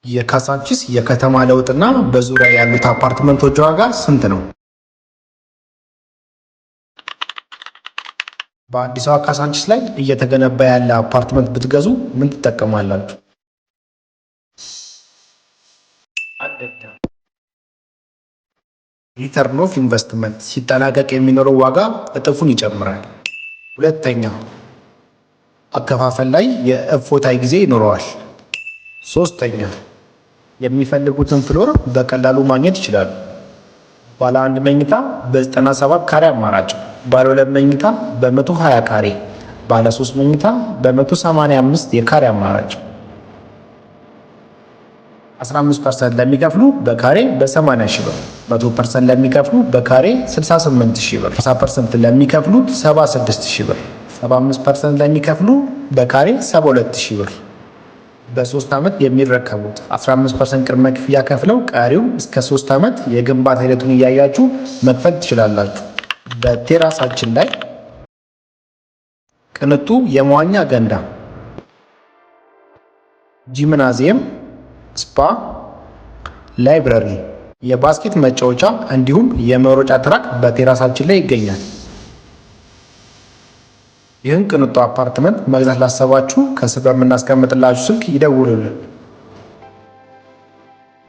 የካሳንቺስ የከተማ ለውጥና በዙሪያ ያሉት አፓርትመንቶች ዋጋ ስንት ነው? በአዲሷ ካሳንቺስ ላይ እየተገነባ ያለ አፓርትመንት ብትገዙ ምን ትጠቀማላችሁ? አንደኛ፣ return of investment፣ ሲጠናቀቅ የሚኖረው ዋጋ እጥፉን ይጨምራል። ሁለተኛ፣ አከፋፈል ላይ የእፎይታ ጊዜ ይኖረዋል። ሶስተኛ፣ የሚፈልጉትን floor በቀላሉ ማግኘት ይችላሉ። ባለ አንድ መኝታ በ97 ካሬ አማራጭ፣ ባለ ሁለት መኝታ በ120 ካሬ፣ ባለ ሶስት መኝታ በ185 የካሬ አማራጭ፣ 15% ለሚከፍሉ በካሬ በ80 ሺህ ብር፣ 100% ለሚከፍሉ በካሬ 68 ሺህ ብር፣ 50% ለሚከፍሉ 76 ሺህ ብር፣ 75% ለሚከፍሉ በካሬ 72 ሺህ ብር። በ3 ዓመት የሚረከቡት፣ 15% ቅድመ ክፍያ ከፍለው ቀሪው እስከ 3 ዓመት የግንባታ ሂደቱን እያያችሁ መክፈል ትችላላችሁ። በ terrace ኣችን ላይ ቅንጡ የመዋኛ ገንዳ፣ ጂምናዚየም፣ spa፣ library፣ የ basket መጫወቻ እንዲሁም የመሮጫ track በ terrace ኣችን ላይ ይገኛል። ይህን ቅንጡ አፓርትመንት መግዛት ላሰባችሁ ከስር በምናስቀምጥላችሁ ስልክ ይደውሉልን።